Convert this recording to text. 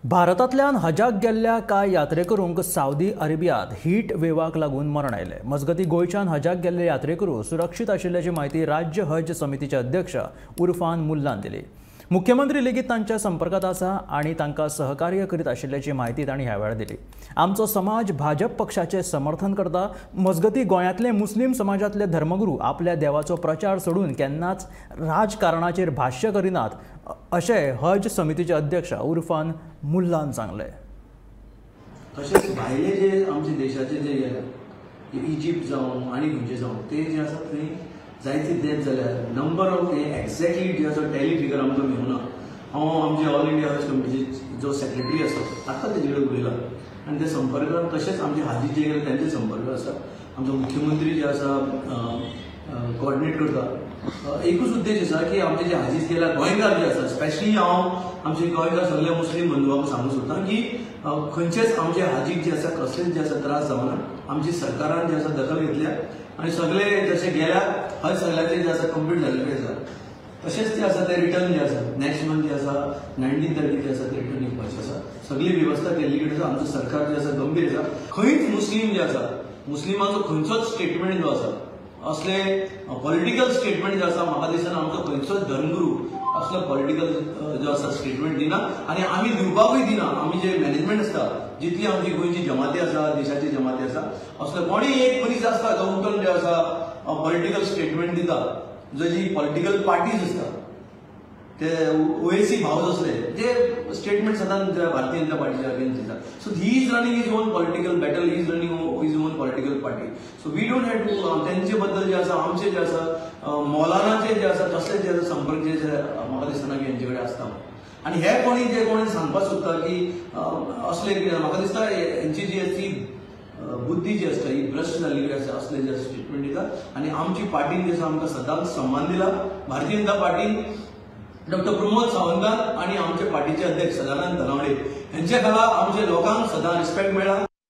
भारतांतल्यान हजाक गेल्ल्या कांय यात्रेकरूंक सावदी अरेबियांत हीट वेवाक लागून मरण आयलें. मजगतीं गोंयच्यान हजाक गेल्ले यात्रेकरू सुरक्षीत आशिल्ल्याची म्हायती राज्य हज समितीचे अध्यक्ष उर्फान मुल्लान दिली. मुख्यमंत्री लेगीत तांच्या संपर्कात आसा आनी तांकां सहकार्य करीत आशिल्ल्याची म्हायती तांणी ह्या वेळार दिली. आमचो समाज भाजप पक्षाचें समर्थन करता. मजगतीं गोंयांतले मुस्लीम समाजांतले धर्मगुरू आपल्या देवाचो प्रचार सोडून केन्नाच राजकारणाचेर भाश्य करिनात अशें हज समितीचे अध्यक्ष उर्फान मुल्लान सांगलें. तशेंच भायले जे आमचे देशाचे जे गेले इजिप्त जावं आनी खंयचे जावं ते जे आसा थंय जायते डेथ जाल्या. नंबर ऑफ हे एक्झॅक्टली जे आसा टॅली फिगर आमकां मेळना. हांव आमचे ऑल इंडिया हज कमिटीचे जो सेक्रेटरी आसा आत्तां तेजे कडेन उलयला आनी ते संपर्कान तशेंच आमचे हाजी जे गेले तेंचे संपर्क आसा. आमचो मुख्यमंत्री जे आसा कोऑर्डिनेट करता. एकूच उद्देश आसा की आमचे जे हाजीज गेल्या गोंयकार जे आसा स्पेशली हांव आमचे गोंयकार सगळे मुस्लीम बंधुवांक सांगूंक सोदता की खंयचेच आमचे हाजीक जे आसा कसलेच जे आसा त्रास जावना. आमची सरकारान जे आसा दखल घेतल्या आनी सगळे जशे गेल्या हय सगळ्याचे जे आसा कंप्लीट जाल्ले आसा. तशेंच ते आसा ते रिटर्न जे आसा नेक्स्ट मंथ जे आसा 19 तारखेर जे आसा ते रिटर्न येवपाचे आसा. सगळी वेवस्था केल्ली कडेन आसा. आमचें सरकार जे आसा गंभीर आसा. खंयच मुस्लीम जे आसा मुस्लिमाचो खंयचोच स्टेटमेंट जो आसा असले पॉलिटिकल स्टेटमेंट जे आसा म्हाका दिसना आमचो खंयचोच धर्मगुरू असलो पॉलिटिकल जो आसा स्टेटमेंट दिना आनी आमी दिवपाकूय दिना. आमी जे मॅनेजमेंट आसता जितली आमची गोंयची जमाती आसा देशाची जमाती आसा असलो कोणीय एक मनीस आसता जो उठून जे आसा पॉलिटिकल स्टेटमेंट दिता. जशी पॉलिटिकल पार्टीज आसता ते ओएसी भाव असले ते स्टेटमेंट सदांच भारतीय जनता पार्टीच्या अगेन्स्ट दिता. So he is running his own political battle, he is running his own political party. So we don't have to तेंचे बद्दल जे आसा आमचे जे आसा मौलानाचे जे आसा कसले जे आसा संपर्क जे आसा म्हाका दिसना की हेंचे कडेन आसता. आनी हे कोणी जे कोणी सांगपाक सोदता की असले म्हाका दिसता हेंची जी आसा ती बुद्धी जी आसता ही भ्रश्ट जाल्ली आसा असले जे स्टेटमेंट दिता. आनी आमची पार्टीन जे आसा आमकां सदांच सम्मान दिला. भारतीय जनता पार्टीन डॉक्टर प्रमोद सावंतान आनी आमचे पार्टीचे अध्यक्ष सदानंद तनावडे हेंचे खाला आमचे लोकांक सदां रिस्पेक्ट मेळ्ळा.